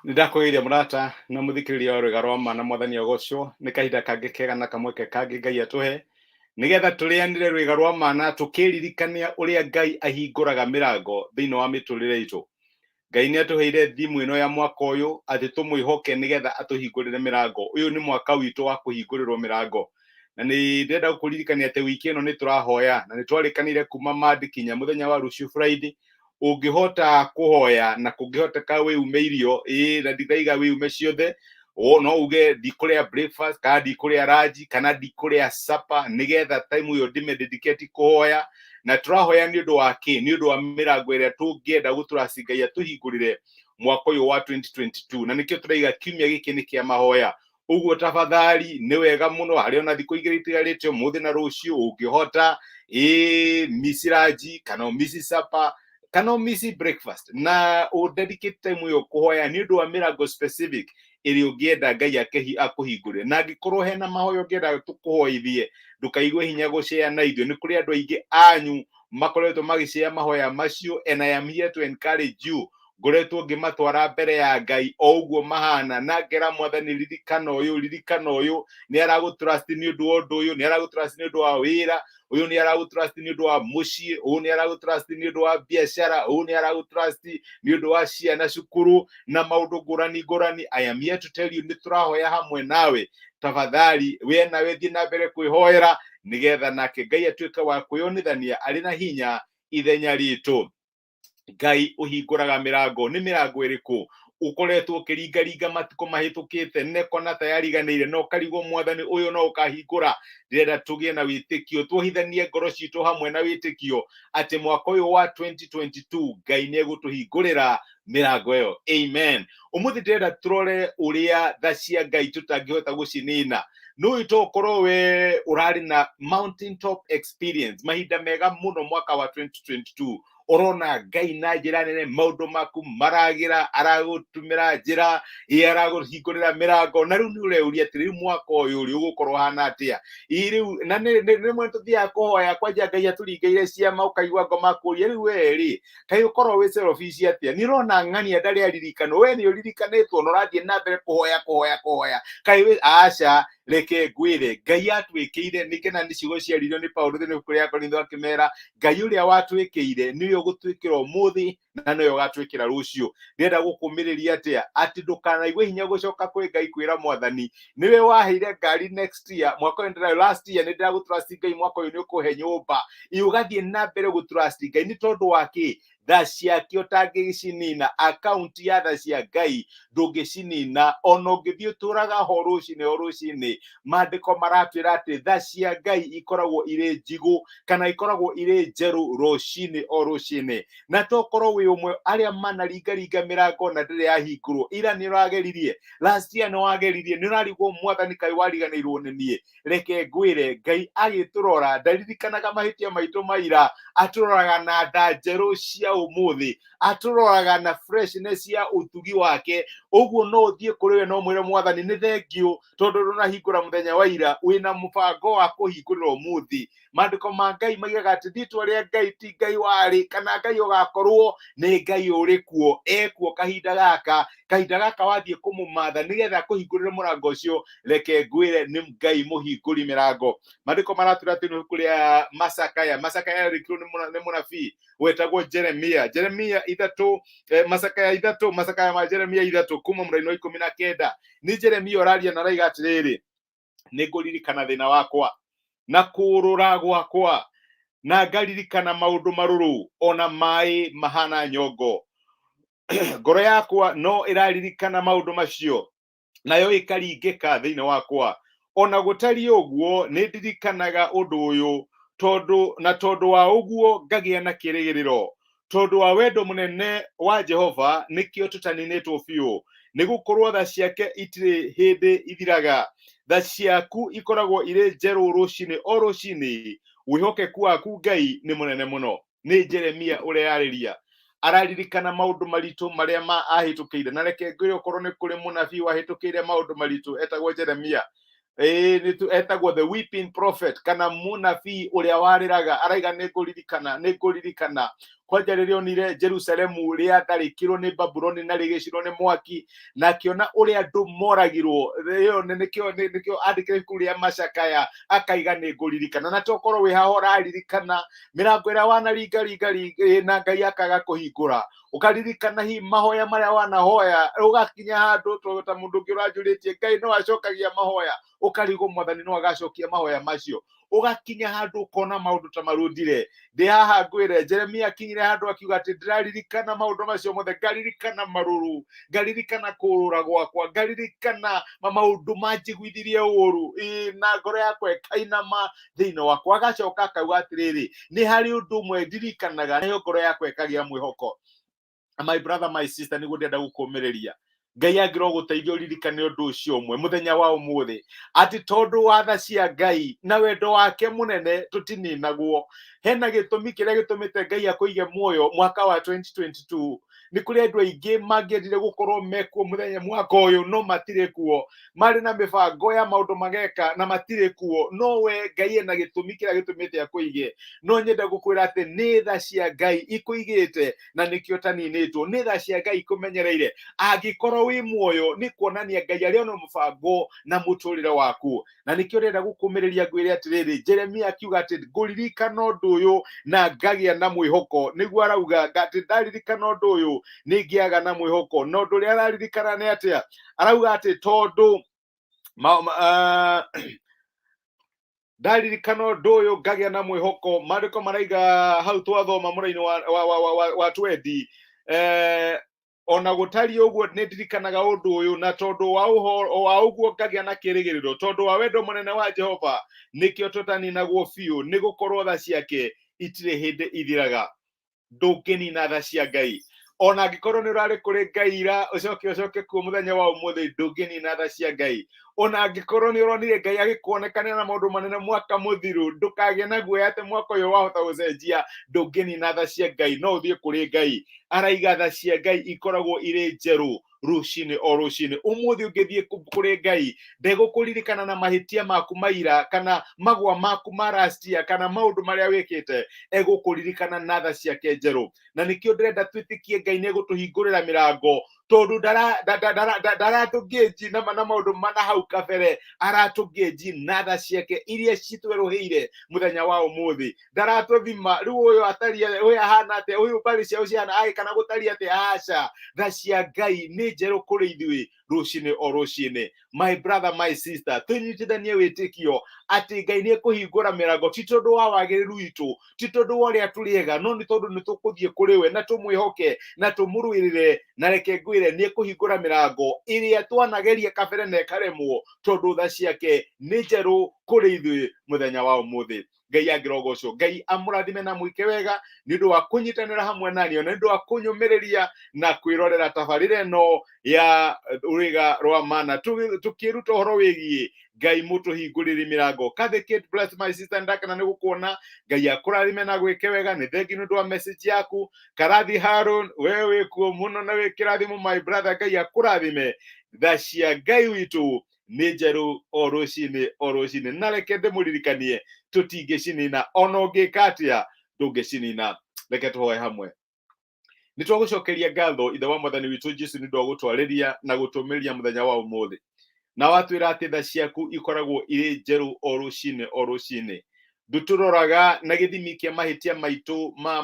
Nĩndakũgeithia mũrata na mũthikĩrĩria wa rwĩga rwa ma na mwathani agocwo nĩ kahinda kangĩ kega na kamweke kangĩ Ngai atũhe nĩgetha tũrĩanĩre rwĩga rwa ma na tũkĩririkania ũrĩa Ngai ahingũraga mĩrango thĩinĩ wa mĩtũrĩre itũ. Ngai nĩ atũheire thimu ĩno ya mwaka ũyũ atĩ tũmwĩhoke nĩgetha atũhingũrĩre mĩrango. Ũyũ nĩ mwaka witũ wa kũhingũrĩrwo mĩrango. Na nĩ ndĩrenda gũkũririkania atĩ wiki ĩno nĩ tũrahoya na nĩ twarĩkanĩire kuma Monday kinya mũthenya wa rũciũ Friday ũngĩhota kũhoya na kũngĩhoteka wĩume irio ĩĩ na ndingaiga wĩume ciothe no uge ndikũrĩa breakfast kana ndikũrĩa ranji kana ndikũrĩa supper nĩgetha time ĩyo ndĩme dedicate kũhoya. Na tũrahoya nĩ ũndũ wa kĩ? Nĩ ũndũ wa mĩrango ĩrĩa tũngĩenda gũtũraci Ngai atũhingũrĩre mwaka ũyũ wa 2022, na nĩkĩo tũraiga kiumia gĩkĩ nĩ kĩa mahoya. Ũguo tafadhali nĩ wega mũno harĩ ona thikũ igĩrĩ itigarĩte ũmũthĩ na rũciũ, ũngĩhota ĩĩ miss ranji kana miss supper kana miss breakfast na ũ dedicate time ĩyo kũhoya nĩ ũndũ wa mĩrango specific ĩrĩa ũngĩenda Ngai akũhingũrĩre. Na angĩkorwo hena mahoya ũngĩenda tũkũhoithie, ndũkaigue hinya gũshare na ithuĩ. Nĩ kũrĩ andũ aingĩ anyu makoretwo magĩshare mahoya macio, and I am here to encourage you. Ngoretwo ngĩmatwara mbere ya Ngai o ũguo mahana, na ngera mwathani ririkana ũyũ, ririkana ũyũ, nĩ aragũtrust nĩ ũndũ wa ũndũ ũyũ, nĩ aragũtrust nĩ ũndũ wa wĩra ũyũ, nĩ aragũtrust nĩ ũndũ wa mũciĩ ũyũ, nĩ aragũtrust nĩ ũndũ wa biacara ũyũ, nĩ aragũtrust nĩ ũndũ wa ciana cukuru na maũndũ ngũrani ngũrani. I am here to tell you nĩ tũrahoya hamwe nawe. Tafadhali we nawe thiĩ na mbere kwĩhoera nĩgetha nake Ngai atuĩke wa kwĩyonithania arĩ na hinya ithenya ritũ. Ngai ũhingũraga mĩrango. Nĩ mĩrango ĩrĩkũ ũkoretwo ũkĩringaringa matukũ mahĩtũkĩte nekona ta yariganĩire na ũkarigwo mwathani ũyũ no ũkahingũra? Ndĩrenda tũgĩe na wĩtĩkio, tuohithanie ngoro citũ hamwe na wĩtĩkio atĩ mwaka ũyũ wa 2022 Ngai nĩ egũtũhingũrĩra mĩrango ĩyo. Amen. Ũmũthĩ ndĩrenda tũrore ũrĩa tha cia Ngai tũtangĩhota gũcinina. Nũĩ to ũkorwo we ũrarĩ na mountain top experience, mahinda mega mũno mwaka wa 2022, ũrona Ngai na njĩra nene, maũndũ maku maragĩra, aragũtumĩra njĩra ĩ, aragũhingũrĩra mĩrango, na rĩu nĩ ũreuria atĩ rĩu mwaka ũyũ rĩ ũgũkorwo hana atĩa? Ĩ rĩu na nĩ rĩmwe tũthiaga kũhoya kwanja Ngai atũringĩire ciama, ũkaigua ngoma kũria rĩu we rĩ kaĩ ũkorwo wĩ selfish atĩa? Nĩ ũrona ng'ania ndarĩ aririkanwo, we nĩ ũririkanĩtwo na ũrathiĩ na mbere kũhoya kũhoya kũhoya. Kaĩ wĩ aca, reke ngwĩre Ngai atwĩkĩire nĩ kena nĩ ciugo ciaririo nĩ Paulo thĩinĩ wa ibuku rĩa Korintho akĩmera Ngai ũrĩa watwĩkĩire nĩwe ũgũtwĩkĩra ũmũthĩ na nĩwe ũgatwĩkĩra rũciũ. Ndĩrenda gũkũmĩrĩria atĩa? Atĩ ndũkanaigue hinya gũcoka kwĩ Ngai kwĩra mwathani nĩwe waheire ngari next year, mwaka ũyũ ndĩra last year nĩ ndĩragũtrust Ngai, mwaka ũyũ nĩ ũkũhe nyũmba. Ĩ ũgathiĩ na mbere gũtrust Ngai nĩ tondũ wa kĩ? Tha ciake ũtangĩcinina. Akaunti ya tha cia Ngai ndũngĩcinina ona ũngĩthiĩ ũtũraga ho rũcinĩ o rũcinĩ. Maandĩko maratwĩra atĩ tha cia Ngai ikoragwo irĩ njigũ kana ikoragwo irĩ njerũ rũcinĩ o rũcinĩ. Na tokorwo wĩ ũmwe arĩa manaringaringa mĩrango na ndĩrĩ yahingũrwo. Ira nĩ ũrageririe, last year nĩ wageririe, nĩ ũrarigwo mwathani kaĩ wariganĩirwo nĩ niĩ. Reke ngwĩre, Ngai agĩtũrora ndaririkanaga mahĩtia maitũ maira, atũroraga na tha njerũ cia ũmũthĩ, atũroraga na freshness ya ũtugi wake. Ũguo no ũthiĩ kũrĩ we no mwĩre mwathani nĩ thengiũ tondũ ndũnahingũra mũthenya wa ira, wĩna mũbango wa kũhingũrĩra ũmũthĩ. Maandĩko ma Ngai maigaga atĩ rĩtwa rĩa Ngai ti Ngai warĩ kana Ngai ũgakorwo, nĩ Ngai ũrĩ kuo, ekuo kahinda gaka. Kahinda gaka wathiĩ kũmũmatha nĩgetha akũhingũrĩre mũrango ũcio, reke ngwĩre nĩ Ngai mũhingũri mĩrango. Maandĩko maratwĩra atĩ nĩ ibuku rĩa Macakaya, Macakaya yandĩkirwo nĩ mũnabii wetagwo Jeremia, Jeremia ithatũ, Macakaya ithatũ, Macakaya ma Jeremia ithatũ kuma mũraini wa 19. Nĩ Jeremia ũraria na araiga atĩrĩrĩ, nĩ ngũririkana thĩna wakwa na kũũrũra gwakwa, na ngaririkana maũndũ marũrũ ona maĩ mahana nyongo. Ngoro yakwa no ĩraririkana maũndũ macio, nayo ĩkaringĩka thĩinĩ wakwa. Ona gũtariĩ ũguo nĩ ndirikanaga ũndũ ũyũ, tondũ na tondũ wa ũguo ngagĩa na kĩĩrĩgĩrĩro. Tondũ wa wendo mũnene wa Jehova nĩkĩo tũtaninĩtwo biũ, nĩ gũkorwo tha ciake itirĩ hĩndĩ ithiraga. Tha ciaku ikoragwo irĩ njerũ rũcinĩ o rũcinĩ, wĩhokeku waku Ngai nĩ mũnene mũno. Nĩ Jeremia ũreyarĩria, araririkana maũndũ maritũ marĩa ma ahĩtũkĩire. Na reke ngwĩre, okorwo nĩ kũrĩ mũnabii wahĩtũkĩire maũndũ maritũ etagwo Jeremia. Ĩĩ etagwo the weeping prophet kana mũnabii ũrĩa warĩraga. Araiga nĩ ngũririkana, nĩ ngũririkana. Kwanja rĩrĩa onire Jerusalemu rĩatharĩkĩrwo nĩ Babuloni na rĩgĩcinwo nĩ mwaki, na akĩona ũrĩa andũ moragirwo, ĩyo nĩkĩo andĩkire ibuku rĩa macakaya, akaiga nĩ ngũririkana. Na tokorwo wĩ haha ũraririkana mĩrango ĩrĩa wanaringaringa na Ngai akaga kũhingũra, ũkaririkana hihi mahoya marĩa wanahoya, ũgakinya handũ ta mũndũ ũngĩ ũranjũrĩtie Ngai no acokagia mahoya, ũkarigwo Mwathani no agacokia mahoya macio, ũgakinya handũ ũkona maũndũ ta marundire. Ndĩ haha ngwĩre, Jeremia akinyire handũ akiuga atĩ ndĩraririkana maũndũ macio mothe, ngaririkana marũrũ, ngaririkana kũrũra gwakwa, ngaririkana maũndũ manjiguithirie ũru, na ngoro yakwa ĩkainama thĩinĩ wakwa. Agacoka akauga atĩrĩrĩ, nĩ harĩ ũndũ ũmwe ndirikanaga, nayo ngoro yakwa ĩkagĩa mwĩhoko. My brother, my sister, nĩguo ndĩrenda gũkũmĩrĩria. Ngai angĩrwo gũteithia ũririkane ũndũ ũcio ũmwe mũthenya wa ũmũthĩ, atĩ tondũ wa tha cia Ngai na wendo wake mũnene tũtininagwo. Hena gĩtũmi kĩrĩa gĩtũmĩte Ngai akũige muoyo mwaka wa 2022. Nĩ kũrĩ andũ aingĩ mangĩendire gũkorwo mekuo mũthenya mwaka ũyũ, no matirĩ kuo. Marĩ na mĩbango ya maũndũ mageka na matirĩ kuo, no we Ngai ena gĩtũmi kĩrĩa gĩtũmĩte akũige. No nyende gũkwĩra atĩ nĩ tha cia Ngai ikũigĩte na nĩkĩo ũtaninĩtwo, nĩ tha cia Ngai ikũmenyereire. Angĩkorwo wĩ muoyo nĩ kuonania Ngai arĩ ona mũbango na mũtũrĩre waku, na nĩkĩo ndĩrenda gũkũmĩrĩria ngwĩre atĩrĩrĩ, Jeremia akiuga atĩ ngũririkana ũndũ ũyũ na ngagĩa na mwĩhoko. Nĩguo arauga atĩ ndaririkana ũndũ ũyũ nĩ ngĩaga na mwĩhoko. Na ũndũ ũrĩa araririkana nĩ atĩa? Arauga atĩ tondũ ndaririkana ũndũ ũyũ ngagĩa na mwĩhoko. Maandĩko maraiga hau twathoma mũraini wa twendi, ona gũtariĩ ũguo nĩ ndirikanaga ũndũ ũyũ, na tondũ wa ũhoro wa ũguo ngagĩa na kĩĩrĩgĩrĩro. Tondũ wa wendo mũnene wa Jehova nĩkĩo tũtaninagwo biũ, nĩ gũkorwo tha ciake itirĩ hĩndĩ ithiraga. Ndũngĩnina tha cia Ngai, ona angĩkorwo nĩ ũrarĩ kũrĩ Ngai ira, ũcoke kuo mũthenya wa ũmũthĩ, ndũngĩnina tha cia Ngai. Ona angĩkorwo nĩ ũronire Ngai agĩkuonekanĩra na maũndũ manene mwaka mũthiru, ndũkagĩe na guoya atĩ mwaka ũyũ wahota gũcenjia. Ndũngĩnina tha cia Ngai, no ũthiĩ kũrĩ Ngai. Araiga tha cia Ngai ikoragwo irĩ njerũ rũcinĩ o rũcinĩ. Ũmũthĩ ũngĩthiĩ kũrĩ Ngai, ndegũkũririkana na mahĩtia maku maira, kana magwa maku ma last year, kana maũndũ marĩa wĩkĩte. Egũkũririkana na tha ciake njerũ. Na nĩkĩo ndĩrenda twĩtĩkie Ngai nĩ egũtũhingũrĩra mĩrango, tondũ ndaratũngĩnji na maũndũ mana hau kabere, aratũngĩnji na tha ciake iria citwerũhĩire mũthenya wa ũmũthĩ. Ndaratũthima rĩu ũyũ atariĩ, ũyũ ahana atĩa, ũyũ mbarĩ ciao cihana ai, kana gũtariĩ atĩa. Aca, tha cia Ngai nĩ njerũ kũrĩ ithuĩ rũcinĩ o rũcinĩ. My brother, my sister, twĩnyitithanie wĩtĩkio atĩ Ngai nĩ ekũhingũra mĩrango, ti tondũ wa wagĩrĩru witũ, ti tondũ wa ũrĩa tũrĩ ega, no nĩ tondũ nĩ tũkũthiĩ kũrĩ we na tũmwĩhoke na tũmũrũĩrĩre. Na reke ngwĩre, nĩ ekũhingũra mĩrango ĩrĩa twanageria kabere na ĩkaremwo, tondũ tha ciake nĩ njerũ kũrĩ ithuĩ mũthenya wa ũmũthĩ. Ngai angĩrogocwo. Ngai amũrathime na mwĩke wega nĩ ũndũ wa kũnyitanĩra hamwe nani, na nĩ ũndũ wa kũnyũmĩrĩria na kwĩrorera tabarĩra ĩno ya rwĩga rwa mana, tũkĩruta ũhoro wĩgiĩ Ngai mũtũhingũrĩri mĩrango. Kathy Kate, bless my sister, ndakena nĩ gũkuona. Ngai akũrathime na gwĩke wega. Nĩ thengi nĩ ũndũ wa message yaku. Karathi Harun, we wĩ kuo mũno na wĩ kĩrathimo, my brother. Ngai akũrathime. Tha cia Ngai witũ nĩ njerũ o rũcinĩ o rũcinĩ, na reke ndĩmũririkanie, tũtingĩcinina. Ona ũngĩka atĩa, ndũngĩcinina. Reke tũhoe hamwe. Nĩ twagũcokeria ngatho, Ithe wa Mwathani witũ Jesu, nĩ ũndũ wa gũtwarĩria na gũtũmĩria mũthenya wa ũmũthĩ, na watwĩra atĩ tha ciaku ikoragwo irĩ njerũ o rũcinĩ o rũcinĩ. Ndũtũroraga na gĩthimi kĩa mahĩtia maitũ ma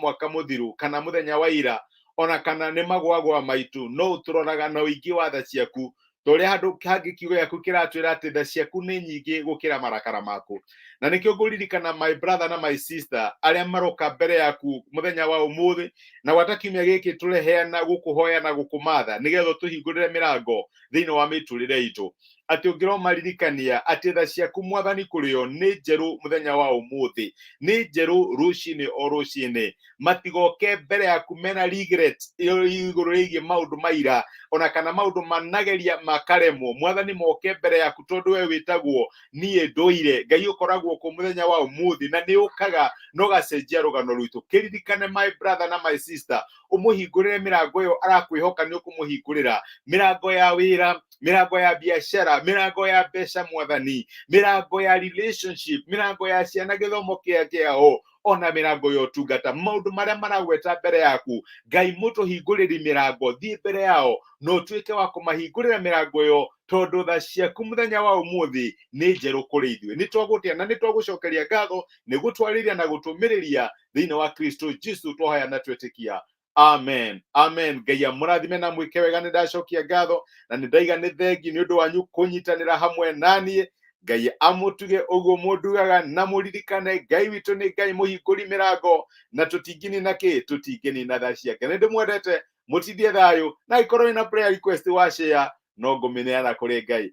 mwaka mũthiru, kana mũthenya wa ira, ona kana nĩ magwagwa maitũ, no ũtũroraga na ũingĩ wa tha ciaku, ta ũrĩa handũ hangĩ kiugo gĩaku kĩratwĩra atĩ tha ciaku nĩ nyingĩ gũkĩra marakara maku. Na nĩkĩo ngũririkana my brother na my sister arĩa maroka mbere yaku mũthenya wa ũmũthĩ, na gwata kiumia gĩkĩ tũreheana gũkũhoya na gũkũmatha, nĩgetha ũtũhingũrĩre mĩrango thĩinĩ wa mĩtũrĩre itũ, atĩ ũngĩromaririkania atĩ tha ciaku, Mwathani, kũrĩ o nĩ njerũ mũthenya wa ũmũthĩ, nĩ njerũ rũcinĩ o rũcinĩ. Matigoke mbere yaku mena regret igũrũ rĩgiĩ maũndũ maira, ona kana maũndũ manageria makaremwo. Mwathani, moke mbere yaku tondũ we wĩtagwo niĩ ndũire Ngai ũkoragwo kũ mũthenya wa ũmũthĩ, na nĩ ũkaga na ũgacenjia rũgano rwitũ. Kĩririkane, my brother na my sister, ũmũhingũrĩre mĩrango ĩyo arakwĩhoka nĩ ũkũmũhingũrĩra, mĩrango ya wĩra, mĩrango ya biacara, mĩrango ya mbeca, Mwathani, mĩrango ya relationship, mĩrango ya ciana, gĩthomo kĩao. Ona mĩrango ya ũtungata, maũndũ marĩa maragweta mbere yaku, Ngai mũtũhingũrĩri mĩrango, thiĩ mbere yao na ũtuĩke wa kũmahingũrĩra mĩrango ĩyo, tondũ tha ciaku mũthenya wa ũmũthĩ nĩ njerũ kũrĩ ithuĩ. Nĩ twagũtĩa na nĩ twagũcokeria ngatho nĩ gũtwarĩria na gũtũmĩrĩria thĩinĩ wa Kristo Jesu twahoya na twetĩkia, amen, amen. Ngai amũrathime na mwĩke wega. Nĩ ndacokia ngatho na nĩ ndaiga nĩ thengi nĩ ũndũ wanyu kũnyitanĩra hamwe naniĩ. Ngai amũtuge ũguo mũndugaga, na mũririkane Ngai witũ nĩ Ngai mũhingũri mĩrango, na tũtingĩnina kĩ, tũtingĩnina tha ciake. Nĩ ndĩmwendete, mũtindie thayũ, na angĩkorwo wĩna prayer request wa share, no ngũmĩneana kũrĩ Ngai.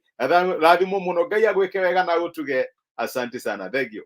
Rathimwo mũno, Ngai agwĩke wega na agũtuge. Asante sana, thank you.